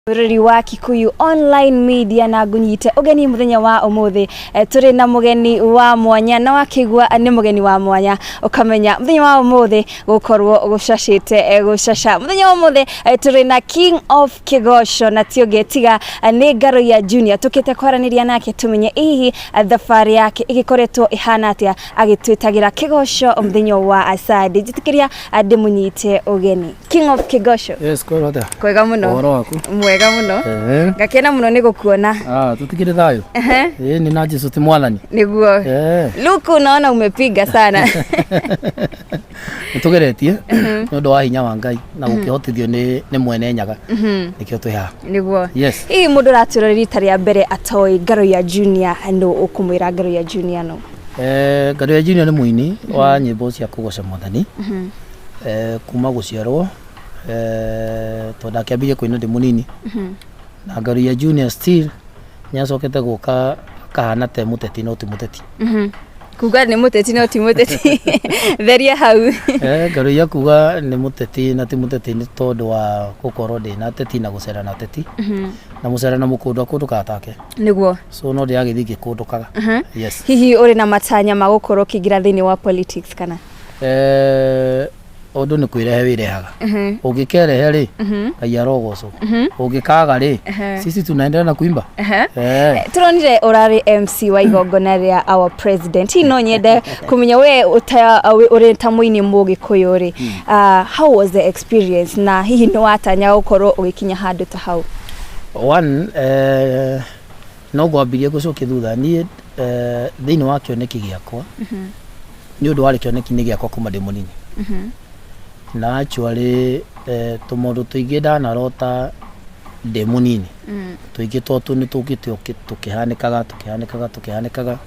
Bũrũri wa Kikuyu Online Media na ngunyite ũgeni mũthenya wa ũmũthĩ. Tũrĩ na mũgeni wa mwanya, na wakĩigua nĩ mũgeni wa mwanya ũkamenya mũthenya wa ũmũthĩ gũkorwo gũcacĩte gũcaca. Mũthenya wa ũmũthĩ tũrĩ na King of Kĩgoco na ti ũngĩ tiga nĩ Ngaruiya Junior. Tũkĩte kwaranĩria nake tũmenye hihi thabarĩ yake ĩgĩkoretwo ĩhana atĩa agĩtwĩtagĩra kĩgoco mũthenya wa Sunday. Njĩtĩkĩria ndĩmũnyite ũgeni, King of Kĩgoco. Yes, kwĩrwo atĩa? Kwega mũno. Ũhoro waku? Mwega mũno. Ngakena mũno nĩ gũkuona. Ah, tutikire thayũ. Ĩĩ nĩ na Jesu ti mwathani. Nĩguo. Luku naona umepiga sana. Nĩ tũgeretie nĩ ũndũ wa hinya wa Ngai na gũkĩhotithio nĩ mwene Nyaga. Nĩkĩo twĩ haha. Nĩguo. Yes. Hihi mũndũ ũratwĩrora rita rĩa mbere atoĩ Ngaruiya Junior nũ, ũkũmwĩra Ngaruiya Junior nũ? Ngaruiya Junior nĩ mũini wa nyĩmbo cia kũgoca mwathani. Kuma gũciarwo tondũ ndakĩambirie kũina ndĩ mũnini. Na Ngaruiya Junior still nĩ acokete gũka akahana te mũteti no ti mũteti. Kuga nĩ mũteti no ti mũteti, theria hau. Ngaruiya kuga nĩ mũteti na ti mũteti nĩ tondũ wa gũkorwo ndĩ na teti na gũcera na teti. Na mũcera na mũkũndũ akũndũkaga take. So no ndĩragĩthiĩ ngĩkũndũkaga. Yes. Hihi ũrĩ na matanya ma gũkorwo ũkĩingĩra thĩinĩ wa politics kana? Ũndũ nĩ kwĩrehe wĩrehaga. Ũngĩkerehe rĩ, Ngai arogocwo. Ũngĩkaga rĩ, sisi tunaendelea na kuimba. Tũronire ũrarĩ MC wa igongona rĩa our president. Hihi no nyende kũmenya we ũrĩ ta mũini Mũgĩkũyũ rĩ, how was the experience, na hihi nĩ watanya gũkorwo ũgĩkinya handũ ta hau? One, no ngwambirie gũcokia thutha niĩ thĩinĩ wa kĩoneki gĩakwa, nĩ ũndũ warĩ kĩoneki-inĩ gĩakwa kuma ndĩ mũnini. Na actually tũmaũndũ tũingĩ ndanarota ndĩ mũnini, tũingĩ twatuo nĩ tũkĩte tũkĩhanĩkaga tũkĩhanĩkaga tũkĩhanĩkaga.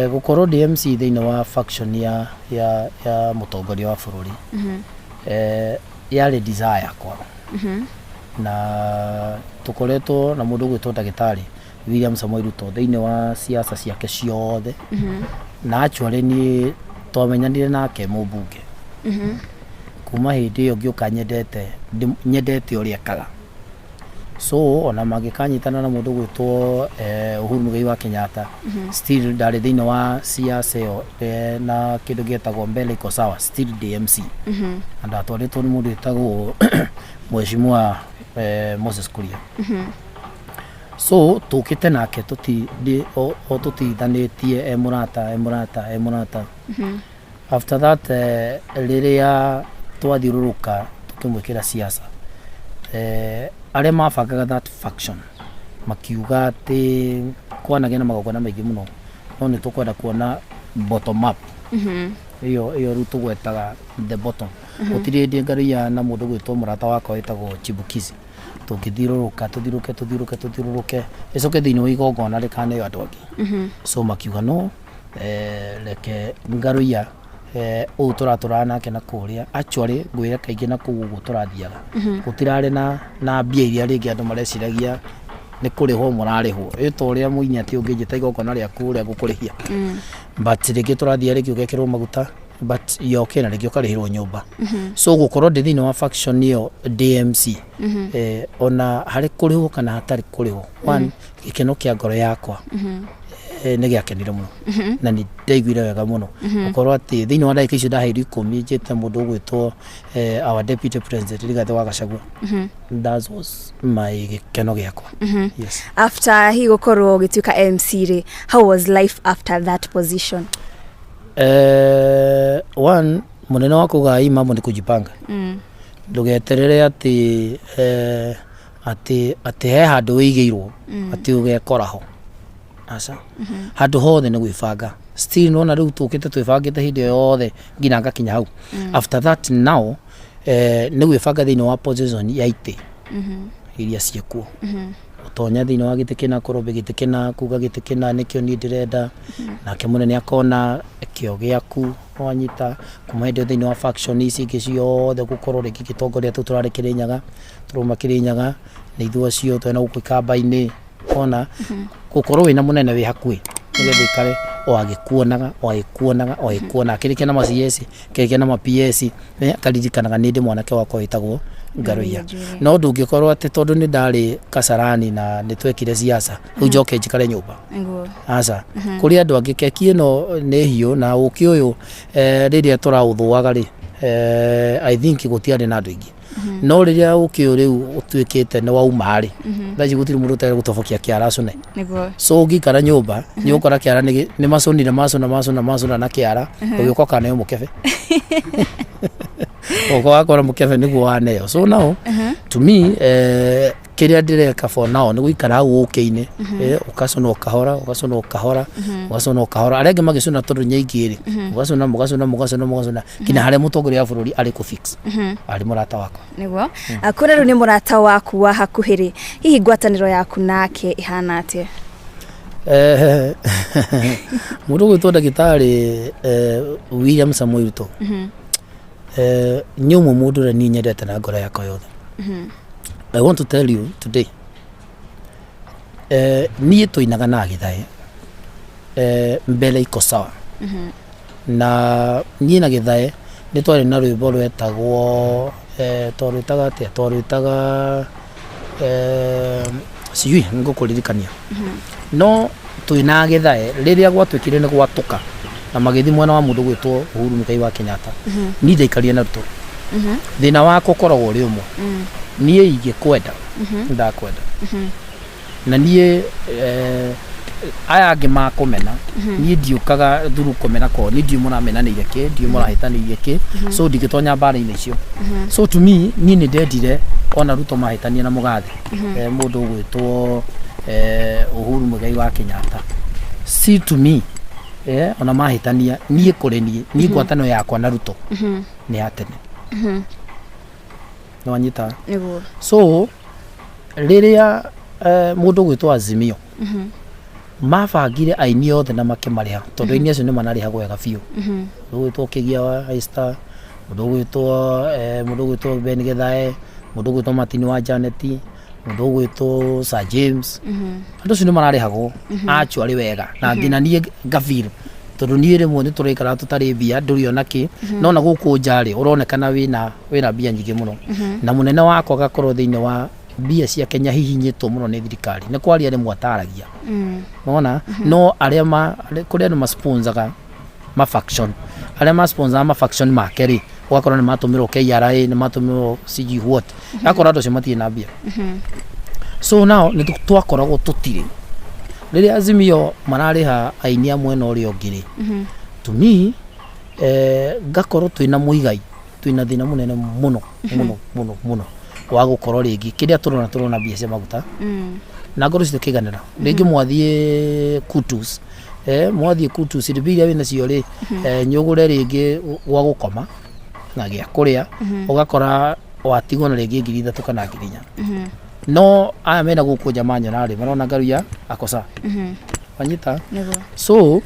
Gũkorwo ndĩ MC thĩinĩ wa faction ya mũtongoria wa bũrũri yarĩ desire yakwa. Na tũkoretwo na mũndũ ũgwĩtwo ndagĩtarĩ William Samoei Ruto thĩinĩ wa siasa ciake ciothe. Na actually niĩ twamenyanire nake mũmbunge. Kuma hĩndĩ ĩyo ngĩũka nyendete ũrĩa ekaga. So ona mangĩkanyitana na mũndũ ũgwĩtwo Uhuru Muigai wa Kenyatta, still ndarĩ thĩinĩ wa siasa ĩyo na kĩndũ gĩetagwo Mbele Iko Sawa, still ndĩ MC. Na ndatwarĩtwo nĩ mũndũ wĩtagwo Mheshimiwa Moses Kuria. So tũkĩte nake o tũtithanĩtie e mũrata e mũrata e mũrata. After that rĩrĩa twathiũrũrũka tũkĩmwĩkĩra siasa, arĩa mabangaga that faction makiuga atĩ kwanagĩa na magongona maingĩ mũno no nĩ tũkwenda kuona bottom up. Ĩyo rĩu tũgwetaga the bottom. Gũtirĩ hĩndĩ Ngaruiya na mũndũ ũgwĩtwo mũrata wakwa wĩtagwo Chibukizi tũngĩthiũrũrũka tũthiũrũke tũthiũrũke tũthiũrũrũke ĩcoke thĩinĩ wa igongona rĩkaneo andũ angĩ. So makiuga no reke Ngaruiya ũũ tũratũraga nake na kũrĩa, actually ngwĩre kaingĩ na kũu ũguo tũrathiaga gũtirarĩ na mbia iria rĩngĩ andũ mareciragia nĩ kũrĩhwo mũrarĩhwo. Ĩ ta ũrĩa mũini atĩ ũngĩnjĩta igongona rĩaku ũrĩa ngũkũrĩhia, but rĩngĩ tũrathiĩ rĩngĩ ũgekĩrwo maguta, but you okay, na rĩngĩ ũkarĩhĩrwo nyũmba. So gũkorwo ndĩ thĩinĩ wa faction ĩyo ndĩ MC, ona harĩ kũrĩhwo kana hatarĩ kũrĩhwo, one, gĩkeno kĩa ngoro yakwa nĩ gĩakenire mũno na nĩ ndaiguire wega mũno gũkorwo atĩ thĩinĩ wa ndagĩka icio ndaheirwo 10 njĩte mũndũ ũgwĩtwo our deputy president Rigathĩ wa Gachagua. That was my gĩkeno gĩakwa. Yes. After hi gũkorwo ũgĩtuĩka MC rĩ, how was life after that position? One, mũnene wa kuga hii mambo ni kujipanga. Ndũgeterere atĩ he handũ wĩigĩirwo atĩ ũgekora ho. Aca. Handũ hothe nĩ gwĩbanga. Still nona rĩu tũkĩte twĩbangĩte hĩndĩ ĩyo yothe nginya ngakinya hau. After that now nĩ gwĩbanga thĩinĩ wa position ya itĩ iria ciĩkuo. Gũtonya thĩinĩ wa gĩtĩ kĩna, kũrũmbĩ gĩtĩ kĩna, kuga gĩtĩ kĩna nĩkĩo niĩ ndĩrenda, nake mũnene akona kĩo gĩaku wanyita kuma hĩndĩ ĩyo thĩinĩ wa faction ici ingĩ ciothe gũkorwo rĩngĩ gĩtongoria tũu tũrarĩ Kĩrĩnyaga, tũrauma Kĩrĩnyaga, nĩ ithuĩ acio twena gũkũ Ikamba-inĩ, wona gũkorwo wĩna mũnene wĩ hakuhĩ nĩgetha ikare O agĩkuonaga, o agĩkuonaga, o agĩkuonaga, akĩrĩkia na ma CS, akĩrĩkia na ma PS, akaririkanaga nĩ ndĩ mwanake wakwa wĩtagwo Ngaruiya. No ndũngĩkorwo atĩ tondũ nĩ ndarĩ Kasarani na nĩ twekire siasa, rĩu njoke njikare nyũmba. Aca. Kũrĩ andũ angĩ keki ĩno nĩ hiũ na ũkĩ ũyũ rĩrĩa tũraũthũaga rĩ, I think gũtiarĩ na andũ aingĩ. No rĩrĩa ũkĩ ũyũ rĩu ũtuĩkĩte nĩ wauma rĩ, thaa ici gũtirĩ mũndũ ũtarĩ gũtobokia kĩara acũne. So ũngĩikara nyũmba nĩ ũgũkora kĩara nĩ macũnire macũna macũna macũna na kĩara, ũgĩũka ũkaneo mũkebe. Ũgoka ũgakora mũkebe nĩguo waneo. So now to me kĩrĩa ndĩreka for now nĩ gũikara hau ũkĩ-inĩ, ũgacũna ũkahora, ũgacũna ũkahora, ũgacũna ũkahora. Arĩa angĩ magĩcũna tondũ nĩ aingĩ rĩ, mũgacũna mũgacũna mũgacũna mũgacũna nginya harĩa mũtongoria wa bũrũri arĩ kũ fix arĩ mũrata wakwa. Nĩguo. Kuona rĩu nĩ mũrata waku wa hakuhĩ rĩ, hihi ngwatanĩro yaku nake ĩhana atĩa? Mũndũ ũgwĩtwo ndagĩtarĩ William Samoei Ruto nĩ ũmwe mũndũ ũrĩa niĩ nyendete na ngoro yakwa yothe. I want to tell you today, niĩ tũinaga na Gĩthaĩ mbele iko sawa. Na niĩ na Gĩthaĩ nĩ twarĩ na rwĩmbo rwetagwo twarwĩtaga atĩa, twarwĩtaga sijui ngũkũririkania. No twĩ na Gĩthaĩ rĩrĩa gwatuĩkire nĩ gwatũka na magĩthiĩ mwena wa mũndũ ũgwĩtwo Uhuru Muigai wa Kenyatta, niĩ ndaikarire na Ruto. Thĩna wakwa ũkoragwo ũrĩ ũmwe, niĩ ingĩkwenda ndakwenda, na niĩ aya angĩ makũmena, niĩ ndiũkaga through kũmena kwao, niĩ ndiũĩ mũramenanĩire kĩ, ndiũĩ mũrahĩtanĩirie kĩ, so ndingĩtonya mbara-inĩ icio. So to me niĩ nĩ ndendire ona Ruto mahĩtania na mũgathe mũndũ ũgwĩtwo Uhuru Muigai wa Kenyatta, see to me ona mahĩtania, niĩ kũrĩ niĩ, niĩ ngwatanĩro yakwa na Ruto nĩ ya tene. Nĩ wanyita? Nĩguo. So rĩrĩa mũndũ ũgwĩtwo Azimio mabangire aini othe na makĩmarĩha, tondũ aini acio nĩ manarĩhagwo wega biũ, mũndũ ũgwĩtwo Kĩgia wa Esther, mũndũ ũgwĩtwo Ben Githae, mũndũ ũgwĩtwo Martin wa Janet, mũndũ ũgwĩtwo Sir James, andũ acio nĩ mararĩhagwo actually wega, na nginya niĩ ngafeel tondũ niĩ rĩmwe nĩ tũraikara tũtarĩ mbia, ndũrĩ ona kĩ, no na gũkũ nja rĩ ũronekana wĩna mbia nyingĩ mũno, na mũnene wakwa agakorwo thĩinĩ wa mbia cia Kenya hihinyĩtwo mũno nĩ thirikari, nĩ kwaria rĩmwe ataragia. Nona no arĩa ma kũrĩ andũ masponsaga ma faction, arĩa masponsaga ma faction make rĩ, ũgakora nĩ matũmĩrwo KRA, nĩ matũmĩrwo sijui what, ũgakora andũ acio matirĩ na mbia. So now nĩ twakoragwo tũtirĩ, rĩrĩa Azimio mararĩha aini a mwena ũrĩa ũngĩ rĩ, to me ngakorwo twĩna Muigai twĩna thĩna mũnene mũno mũno mũno mũno wa gũkorwo rĩngĩ kĩrĩa tũrona tũrona mbia cia maguta na ngoro citũ kĩganĩra rĩngĩ mwathiĩ Kutus, mwathiĩ Kutus rĩ, mbia iria wĩnacio rĩ, nyũgũre rĩngĩ gwa gũkoma na gĩa kũrĩa, ũgakora watigwo na rĩngĩ 3,000 kana 4,000. No aya mena gũkũ nja manyona rĩ, marona Ngaruiya akosa wanyita. So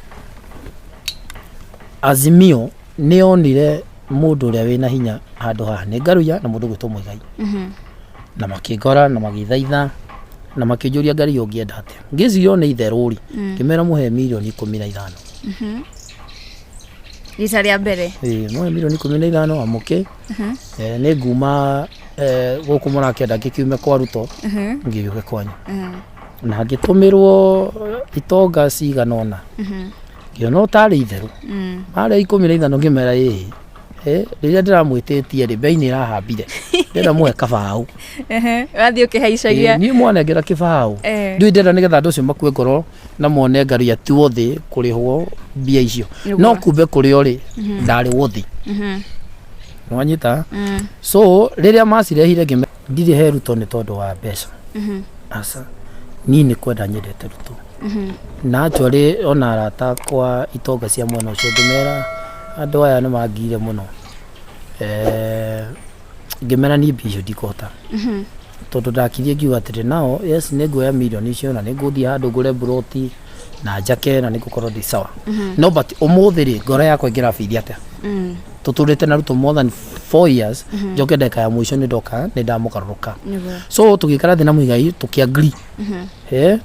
Azimio nĩ onire mũndũ ũrĩa wĩna hinya handũ haha nĩ Ngaruiya na mũndũ ũgwĩtwo Muigai, na makĩngora na magĩthaitha na makĩnjũria, Ngaruiya ũngĩenda atĩa? Ngĩciria nĩ itherũ rĩ, ngĩmera mũhe mirioni 15. Rita rĩa mbere. Ĩĩ, mũhe mirioni 15 amũke, nĩ nguma gũkũ mũrakĩenda ngĩkiume kwa Ruto ngĩũke kwanyu, na ngĩtũmĩrwo itonga cigana ũna, ngĩona ũtarĩ itherũ marĩa 15, ngĩmera ĩĩ, rĩrĩa ndĩramwĩtĩtie rĩ, bei nĩ ĩrahambire, ndĩrenda mũhe kabaũ. Wathiĩ ũkĩhaicagia. Niĩ mwanengera kĩbaũ, ndũĩ ndĩrenda nĩgetha andũ acio makue ngoro na mone Ngaruiya ti worthy kũrĩhwo mbia icio, no kumbe kũrĩ o rĩ, ndarĩ worthy. Nĩwanyita? So rĩrĩa macirehire, ngĩme ndirĩ he Ruto nĩ tondũ wa mbeca, aca, niĩ nĩ kwenda nyendete Ruto. Na actually ona arata akwa itonga cia mwena ũcio ngĩmera andũ aya nĩ mangire mũno, ngĩmera niĩ mbia icio ndikũhota, tondũ ndakirie ngiuga atĩrĩ, nao yes, nĩ nguoya mirioni icio na nĩ ngũthiĩ handũ ngũre mburoti na njake na nĩ ngũkorwo ndĩ sawa, no but ũmũthĩ rĩ, ngoro yakwa ĩngĩrabiria atĩa? Tũtũrĩte na Ruto more than 4 years, njoke ndagĩka ya mũico nĩ ndoka nĩ ndamũgarũrũka. So tũgĩikara thĩ na Mũigai, tũkĩ-agree,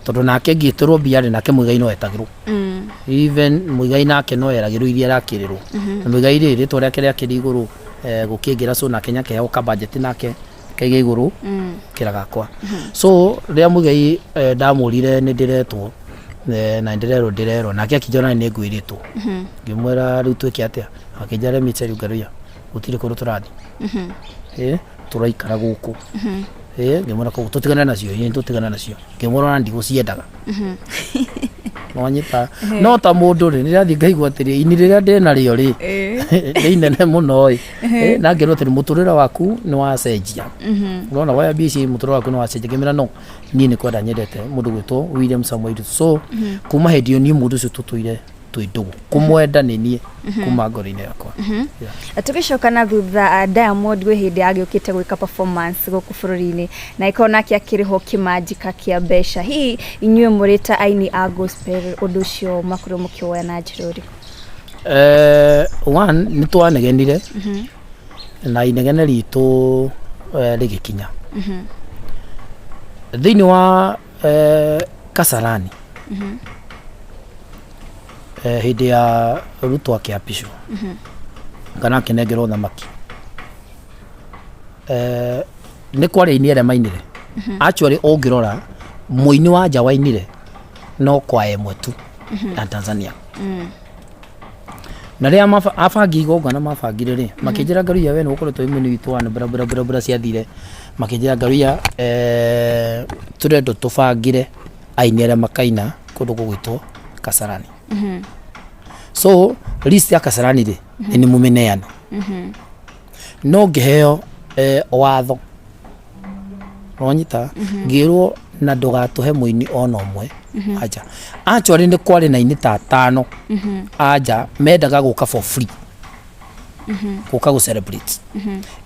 tondũ nake ngĩtĩrwo mbia rĩ, nake Mũigai no etagĩrwo. Even Mũigai nake no eragĩrwo iria arakĩrĩrwo, na Mũigai rĩ, rĩtwa rĩake rĩakĩrĩ igũrũ, gũkĩngĩra, so nake nĩakĩheo ka budget nake kaige igũrũ kĩra gakwa. So rĩrĩa Mũigai ndamũrire nĩ ndĩretwo, na nĩ ndĩrerwo, nake akĩnjĩra nĩ ngwĩrĩtwo. Ngĩmwĩra rĩu twĩke atĩa? Akĩnjĩra, "Let me tell you, Ngaruiya, gũtirĩ kũndũ tũrathiĩ, tũraikara gũkũ." Ngĩmwĩra koguo tũtigane nacio, ĩ tũtigane nacio. Ngĩmwĩra ona ndigũciendaga, nwanyita no ta mũndũ rĩ, nĩrathiĩ ngaigua atĩrĩ ini rĩrĩa ndĩnarĩo rĩ nĩ inene mũno ĩ. Na ngĩrwo atĩrĩ, mũtũrĩre waku nĩ wacenjia, ũrona woya mbia ici, mũtũrĩre waku nĩ wacenjia. Ngĩmĩra no niĩ nĩ kwenda nyendete mũndũ gwĩtwo William Samoei Ruto. So kuma hĩndĩ ĩyo niĩ mũndũ ũcio tũtũire twĩ ndũgũ, kũmwenda nĩ niĩ kuma ngoro-inĩ yakwa. Yeah. Tũgĩcoka na thutha, Diamond gwĩ hĩndĩ agĩũkĩte gwĩka performance gũkũ bũrũri-inĩ na ĩkorwo nake akĩrĩhwo kĩmanjika kĩa mbeca. Hihi inyuĩ mũrĩ ta aini a gospel, ũndũ ũcio makorirwo mũkĩwoya na njĩra ũrĩkũ? One, nĩ twanegenire na inegene ritũ rĩgĩkinya thĩinĩ wa Kasarani hĩndĩ ya Ruto akĩapishwo kana akĩnengerwo thamaki. Nĩ kwarĩ aini arĩa mainire. Actually, ũngĩrora mũini wa nja wainire no kwaya ĩmwe tu ya Tanzania. Na rĩrĩa abangi igongona mabangire rĩ, makĩnjĩra, "Ngaruiya, we nĩ ũkoretwo wĩ mũini witũ wa bra bra bra bra ciathire." Makĩnjĩra, "Ngaruiya, tũrenda tũbangire aini arĩa makaina kũndũ gũgwĩtwo Kasarani." So list ya Kasarani rĩ, nĩ mũmĩneana, no ngĩheo watho, wanyita, ngĩrwo na ndũgatũhe mũini ona ũmwe anja. Actually, nĩ kwarĩ na aini ta atano anja mendaga gũka for free, gũka gũ celebrate.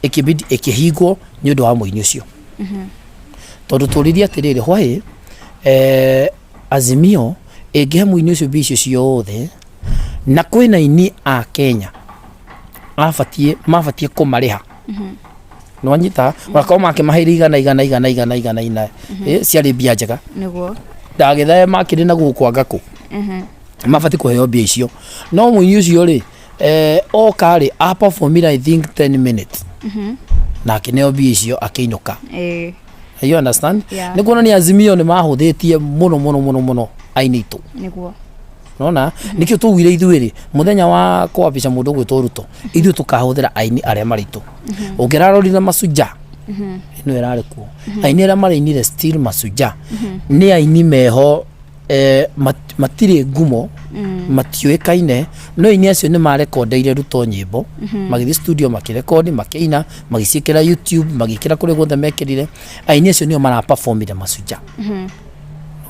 Ĩkĩbidi ĩkĩhingwo nĩ ũndũ wa mũini ũcio, tondũ tũririe atĩrĩrĩ, why Azimio ĩngĩhe mũini ũcio mbia icio ciothe, na kwĩna aini a Kenya abatiĩ mabatiĩ kũmarĩha, nĩwanyita, magakorwo makĩmaheire igana igana igana igana igana ina, ciarĩ mbia njega. Ndagĩthae makĩrĩ na gũkũ anga kũ mabatiĩ kũheo mbia icio, no mũini ũcio rĩ, oka rĩ, aperformire I think 10 minutes na akĩneo mbia icio akĩinũka. You understand? Yeah. Nĩ kuonania Azimio nĩ mahũthĩtie mũno mũno mũno mũno aini aitũ. Nona nĩkĩo twaugire ithuĩ rĩ, mũthenya wa kwapisha mũndũ ũgwĩtwo Ruto, ithuĩ tũkahũthĩra aini arĩa marĩ itũ. Ũngĩrarorire Masuja ĩno ĩrarĩ kuo, aini arĩa marainire still Masuja nĩ aini meho, matirĩ ngumo, matiũĩkaine, no aini acio nĩ marekondeire Ruto nyĩmbo, magĩthiĩ studio, makĩrekondi, makĩina, magĩciĩkĩra YouTube, magĩkĩra kũrĩa guothe mekĩrire. Aini acio nĩo maraperformire Masuja,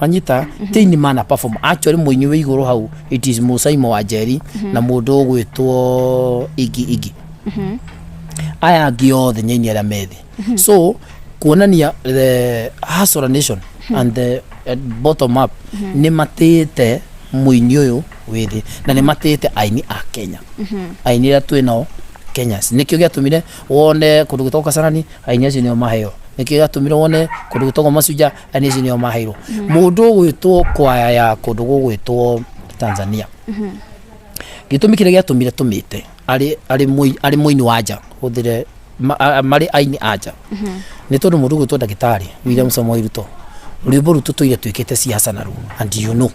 wanyita, ti aini mana perform. Actually, mũini wĩ igũrũ hau, it is Musaimo wa Njeri na mũndũ ũgwĩtwo Igi Igi. Aya angĩ othe nĩ aini arĩa methĩ. So kuonania the Hustler Nation and the bottom up nĩ matĩĩte mũini ũyũ wĩ thĩ na nĩ matĩĩte aini a Kenya, aini arĩa twĩ nao Kenya. Nĩkĩo gĩatũmire wone kũndũ gwĩtagwo Kasarani aini acio nĩo maheo. Nĩkĩo gĩatũmire wone kũndũ gwĩtagwo Masuja aini acio nĩo maheirwo. Mũndũ ũgwĩtwo kwaya ya kũndũ gũgwĩtwo Tanzania, gĩtũmi kĩrĩa gĩatũmire tũmĩte arĩ mũini wa nja hũthĩre marĩ aini a nja nĩ tondũ mũndũ ũgwĩtwo ndagĩtarĩ William Samoei Ruto, rwĩmbo rũu tũtũire twĩkĩte siasa naruo, and you know,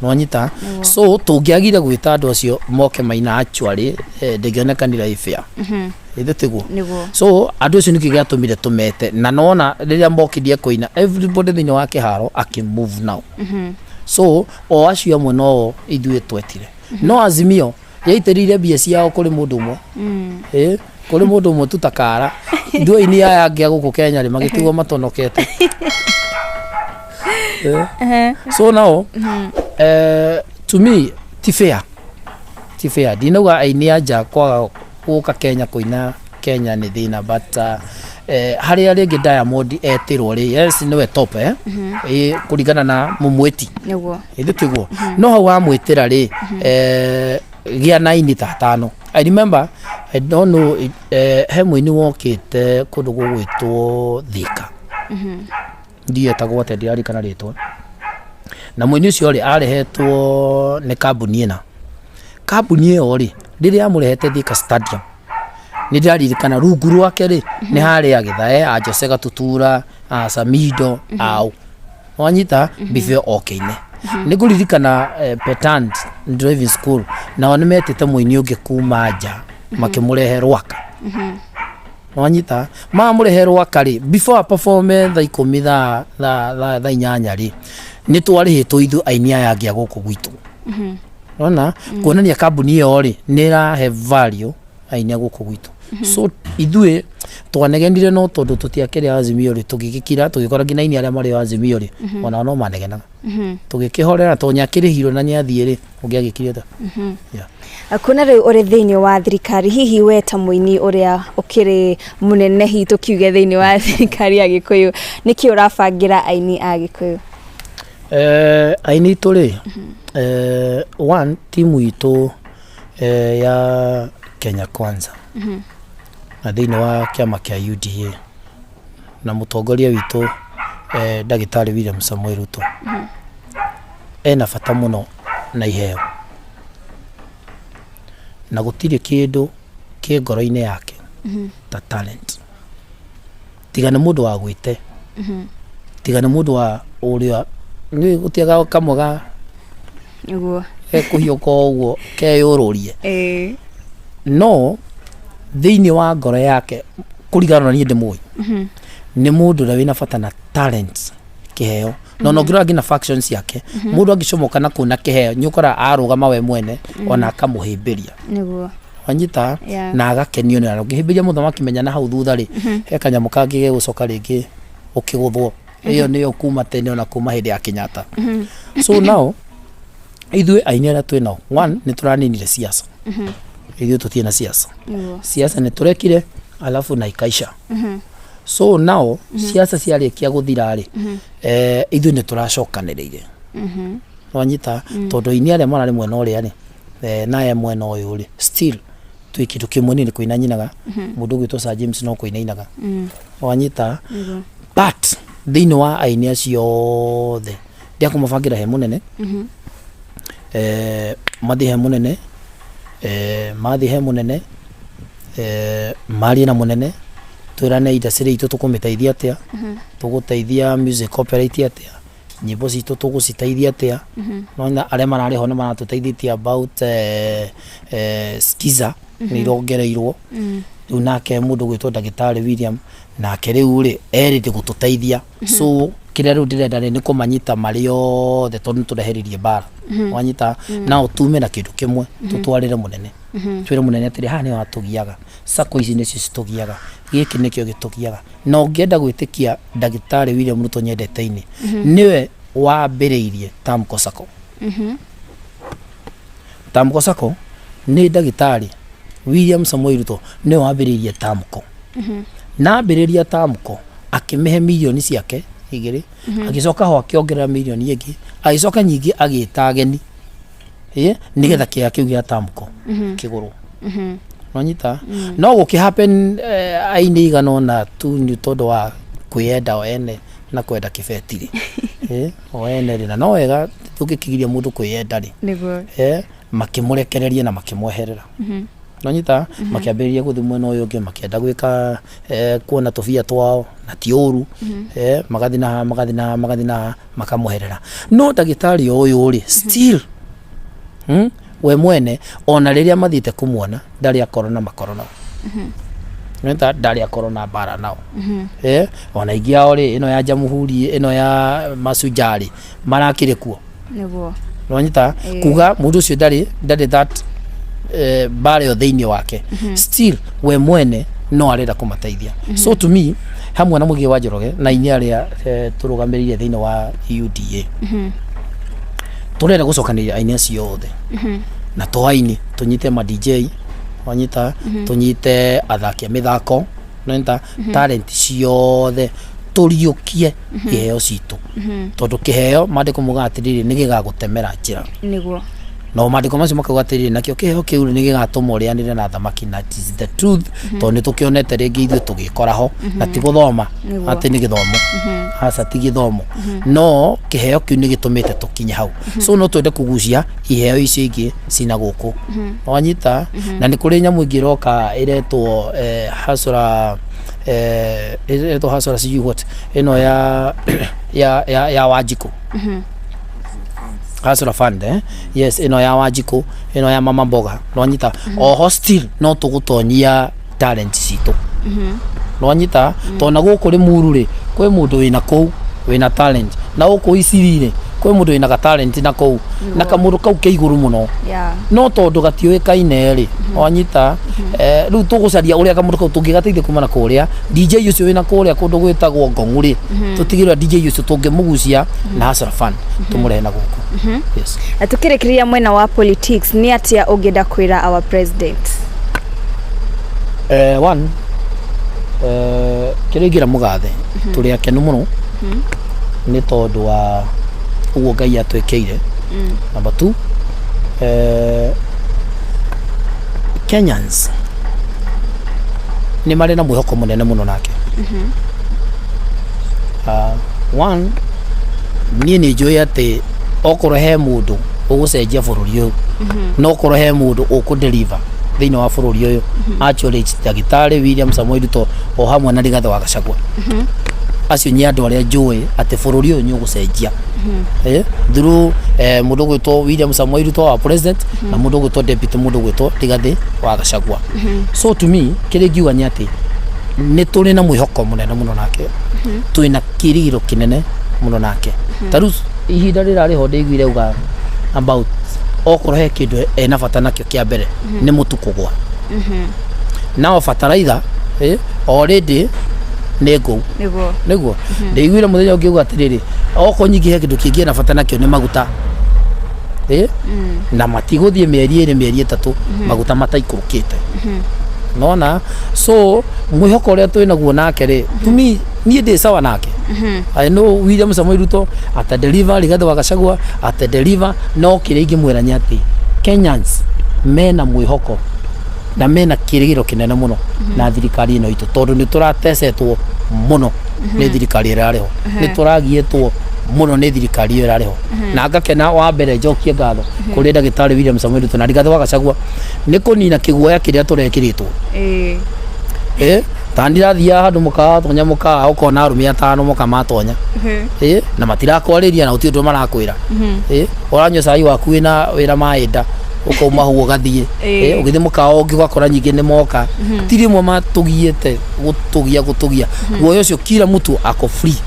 nwanyita. So tũngĩagire gwĩta andũ acio moke maina, actually, ndĩngĩonekanire ĩ fair, ĩthĩ tiguo? Nĩguo. So andũ acio nĩkĩo gĩatũmire tũmete, na nona rĩrĩa mokirie kũina, everybody thĩinĩ wa kĩharo akĩ move now. So o acio amwe no ithuĩ twetire, no Azimio yaitĩrĩire mbia ciao kũrĩ mũndũ ũmwe, kũrĩ mũndũ ũmwe tu takara. Ithuĩ aini aya angĩ a gũkũ Kenya rĩ, magĩtigwo matonokete. So now, to me ti fair, ti fair. Ndinauga aini a nja kwaga gũka Kenya kũina Kenya nĩ thĩna, but harĩa rĩngĩ Diamond etĩrwo rĩ, yes, nĩwe top, kũringana na mũmwĩti. Ĩthĩ tiguo? No hau wamwĩtĩra rĩ, gĩa na aini ta atano. I remember I don't know, he mũini wokĩte kũndũ gũgwĩtwo Thika, ndietagwo atĩa, ndirarikana rĩtwa. Na mũini ũcio rĩ, arehetwo nĩ kambuni ĩna. Kambuni ĩyo rĩ, rĩrĩa yamũrehete Thika Stadium, nĩ ndĩraririkana rungu rwake rĩ, nĩ harĩ a Gĩthae, a Jose Gatutura, a Samido, a wanyita before oke-inĩ. Nĩ ngũririkana Petant Driving School nao nĩ metĩte mũini ũngĩ kuma nja, makĩmũrehe Rwaka. Wanyita, mamũrehe Rwaka rĩ, before a perform thaa 10, thaa 8 rĩ, nĩ twarĩhĩtwo ithuĩ aini aya angĩ a gũkũ gwitũ. Ona kuonania kambuni ĩyo rĩ, nĩ ĩrahe value aini a gũkũ gwitũ. So ithuĩ twanegenire, no tondũ tũtiakĩrĩ Azimio rĩ, tũgĩgĩkira, tũgĩkora nginya aini arĩa marĩ o Azimio rĩ, onao no manegenaga. Tũgĩkĩhorera tondũ nĩakĩrĩhirwo na nĩathiĩ rĩ, ũngĩagĩkire atĩa? Yeah. Kuona rĩu ũrĩ thĩinĩ wa thirikari, hihi we ta mũini ũrĩa ũkĩrĩ mũnene, hihi tũkiuge thĩinĩ wa thirikari ya Gĩkũyũ, nĩkĩ ũrabangĩra aini a Gĩkũyũ? Aini itũ rĩ, one timu itũ ya Kenya Kwanza na thĩinĩ wa kĩama kĩa UDA na mũtongoria witũ ndagĩtarĩ William Samoei Ruto ena bata mũno na iheo, na gũtirĩ kĩndũ kĩ ngoro-inĩ yake ta talent. Tiga nĩ mũndũ wa gwĩte, tiga nĩ mũndũ wa ũrĩa nĩ gũtiaga kamwe ga gekũhiũka ũguo keyũrũrie, no thĩinĩ wa ngoro yake, kũringana na niĩ ndĩmũĩ, nĩ mũndũ ũrĩa wĩna bata na talent, kĩheo. Na ona ũngĩrora nginya factions ciake, mũndũ angĩcomoka na kuona kĩheo, nĩ ũkora arũgama we mwene ona akamũhĩmbĩria. Wanyita? Yeah. Na agakenio nĩ ũngĩhĩmbĩria mũthamaki, menya na hau thutha rĩ, he kanyamũ kangĩ gegũcoka rĩngĩ ũkĩgũthwo. Ĩyo nĩyo kuma tene, ona kuma hĩndĩ ya Kenyatta. So now ithuĩ aini arĩa twĩ nao, one, nĩ tũraninire siasa. Ithuĩ tũtirĩ na siasa. Siasa nĩ tũrekire alafu na ikaisha. So now siasa ciarĩkia gũthira rĩ, ithuĩ nĩ tũracokanĩrĩire. Wanyita? Tondũ aini arĩa mararĩ mwena ũrĩa rĩ, naye mwena ũyũ rĩ, still twĩ kĩndũ kĩmwe. Niĩ nĩ kũina nyinaga, mũndũ ũgwĩtwo Sir James no kũina inaga. Wanyita? But thĩinĩ wa aini acio othe, ndiakũmabangĩra he mũnene, mathiĩ he mũnene, mathiĩ he mũnene, marie na mũnene, twĩrane industry itũ tũkũmĩteithia atĩa, tũgũteithia music copyright atĩa, nyĩmbo citũ tũgũciteithia atĩa. Nona arĩa mararĩ ho nĩ maratũteithĩtie about skiza nĩ irongereirwo rĩu. Nake mũndũ gwĩtwo ndagĩtarĩ William nake rĩu rĩ, erĩte gũtũteithia. So kĩrĩa rĩu ndĩrenda rĩ, nĩ kũmanyita marĩ othe, tondũ nĩ tũreheririe mbara. Wanyita? Nao tume na kĩndũ kĩmwe tũtwarĩre mũnene, twĩre mũnene atĩrĩ, haha nĩho hatũgiaga, sacco ici nĩcio citũgiaga, gĩkĩ nĩkĩo gĩtũgiaga. Na ũngĩenda gwĩtĩkia ndagĩtarĩ William Ruto nyendete-inĩ, nĩwe wambĩrĩirie Tamko Sacco. Tamko Sacco nĩ ndagĩtarĩ William Samoei Ruto nĩwe wambĩrĩirie Tamko. Na ambĩrĩria Tamko, akĩmĩhe mirioni ciake 2, agĩcoka ho akĩongerera mirioni ĩngĩ, agĩcoka nyingĩ agĩta ageni ĩ nĩgetha kĩea kĩu gĩa Tamko kĩgũrwo. Wanyita? No gũkĩ happen aini igana ũna tu nĩ tondũ wa kwĩyenda o ene na kwenda kĩbeti rĩ, o ene rĩ, na no wega tũngĩkigiria mũndũ kwĩyenda rĩ, makĩmũrekereria na makĩmweherera. Nonyita? Makĩambĩrĩria gũthiĩ mwena ũyũ ũngĩ, makĩenda gwĩka kuona tũbia twao, na ti ũru, magathiĩ na haha, magathiĩ na haha, magathiĩ na haha, makamweherera. No ndagĩtarĩ ũyũ rĩ, still, We mwene ona rĩrĩa mathiĩte kũmuona, ndarĩ akorwo na makoro nao. Nĩta ndarĩ akorwo na mbara nao. Ona ingĩ ao rĩ, ĩno ya Jamhuri, ĩno ya Mashujaa rĩ, marakĩrĩ kuo. Nĩwanyita? Kuga mũndũ ũcio ndarĩ that mbara ĩyo thĩinĩ wake. Still we mwene no arenda kũmateithia. So to me, hamwe na Mũgĩ wa Njoroge na inyuĩ arĩa tũrũgamĩrĩire thĩinĩ wa UDA, tũrenda gũcokanĩrĩria aini acio othe, na to aini, tũnyite ma DJ, wanyita, tũnyite athaki a mĩthako, nĩwanyita, talent ciothe, tũriũkie iheo citũ, tondũ kĩheo, maandĩko mugaga atĩrĩrĩ, nĩ gĩgagũtemera njĩra. No maandĩko macio makauga atĩrĩrĩ, nakĩo kĩheo kĩu nĩ gĩgatũma ũrĩanĩre na thamaki, na it is the truth, tondũ nĩ tũkĩonete rĩngĩ ithuĩ tũgĩkora ho na ti gũthoma. Nĩguo. Atĩ nĩ gĩthomo, aca, ti gĩthomo, no kĩheo kĩu nĩ gĩtũmĩte tũkinye hau. So no twende kũgucia iheo icio ingĩ cina gũkũ, wanyita? Na nĩ kũrĩ nyamũ ĩngĩ ĩroka ĩretwo hasura, ĩretwo hasura sijui what, ĩno ya Wanjikũ Hustler Fund, eh? Yes, ĩno ya Wanjikũ, ĩno ya mama mboga, nwanyita? Oho still no tũgũtonyia talent citũ, nwanyita? Tondũ na gũkũ Rĩmuru rĩ, kwĩ mũndũ wĩna kũu wĩna talent, na gũkũ Isiri rĩ, kwĩ mũndũ wĩna ga talent na kũu, na kamũndũ kau ke igũrũ mũno, no tondũ gatiũĩkaine rĩ, wanyita? Rĩu tũgũcaria ũrĩa kamũndũ kau tũngĩgateithia kuma na kũrĩa DJ ũcio wĩna kũrĩa kũndũ gwĩtagwo Ngong'u rĩ, tũtigĩrĩra DJ ũcio tũngĩmũgucia na Hustler Fund tũmũrehe na gũkũ, yes. Na tukĩrĩkĩrĩria mwena wa politics, nĩ atĩa ũngĩenda kwĩra our president? One, kĩrĩa ingĩra mũgathe, tũrĩ akenu mũno nĩ tondũ wa ũguo Ngai atwĩkĩire. Number two, Kenyans nĩ marĩ na mwĩhoko mũnene mũno nake. One, niĩ nĩ njũĩ atĩ okorwo he mũndũ ũgũcenjia bũrũri ũyũ, no okorwo he mũndũ ũkũ-deliver thĩinĩ wa bũrũri ũyũ, actually it's ndagĩtarĩ William Samoei Ruto o hamwe na Rigathĩ wa Gachagua. Acio nĩ andũ arĩa njũĩ atĩ bũrũri ũyũ nĩ ũgũcenjia through mũndũ ũgwĩtwo William Samoei Ruto wa president na mũndũ ũgwĩtwo deputy, mũndũ ũgwĩtwo Rigathĩ wa Gachagua. So to me, kĩrĩa ingiuga nĩ atĩ nĩ tũrĩ na mwĩhoko mũnene mũno nake, twĩna kĩrigiro kĩnene mũno nake. Ta rĩu ihinda rĩrarĩ ho ndĩiguire uga about okorwo he kĩndũ ena bata nakĩo kĩa mbere nĩ mũtu kũgwa, nao bataraitha already nĩ ngũu. Nĩguo ndĩiguire mũthenya ũngĩ uga atĩrĩrĩ, okorwo nyingĩ he kĩndũ kĩngĩ ena bata nakĩo nĩ maguta, na matigũthiĩ mĩeri 2, mĩeri 3 maguta mataikũrũkĩte, nona? So mwĩhoko ũrĩa twĩ naguo nake rĩ, to me, niĩ ndĩ sawa nake. I know William Samoei Ruto ata deliver, Rigathi wa Gachagua ata deliver, no kĩrĩa ingĩmwĩra nĩ atĩ Kenyans mena mwĩhoko na mena kĩrĩgĩrĩro kĩnene mũno na thirikari ĩno itũ, tondũ nĩ tũratecetwo mũno nĩ thirikari ĩrĩa ĩrarĩ ho, nĩ tũragiĩtwo mũno nĩ thirikari ĩyo ĩrarĩ ho. Na ngakena, wa mbere njokie ngatho kũrĩ ndagĩtarĩ William Samoei Ruto na Rigathi wa Gachagua nĩ kũnina kĩguoya kĩrĩa tũrekĩrĩtwo. Ta ndirathiaga handũ mũkawa, tonya mũkawa ũkona arũme atano moka matonya, na matirakwarĩria na gũtirĩ ũndũ marakwĩra. Ũranyua cai waku wĩna maĩ nda, ũkauma hau ũgathiĩ. Ũgĩthiĩ mũkawa ũngĩ ũgakora nyingĩ nĩ moka, ti rĩmwe matũgiĩte gũtũgia gũtũgia guoya ũcio. Kila mtu ako free,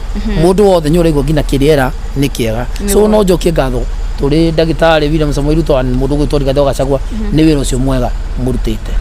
mũndũ wothe nĩ ũraigua nginya kĩrĩera nĩ kĩega. So no njokie ngatho tũrĩ ndagĩtarĩ William Samoei Ruto and mũndũ ũgwĩtwo Rigathĩ wa Gachagua nĩ wĩra ũcio mwega mũrutĩte.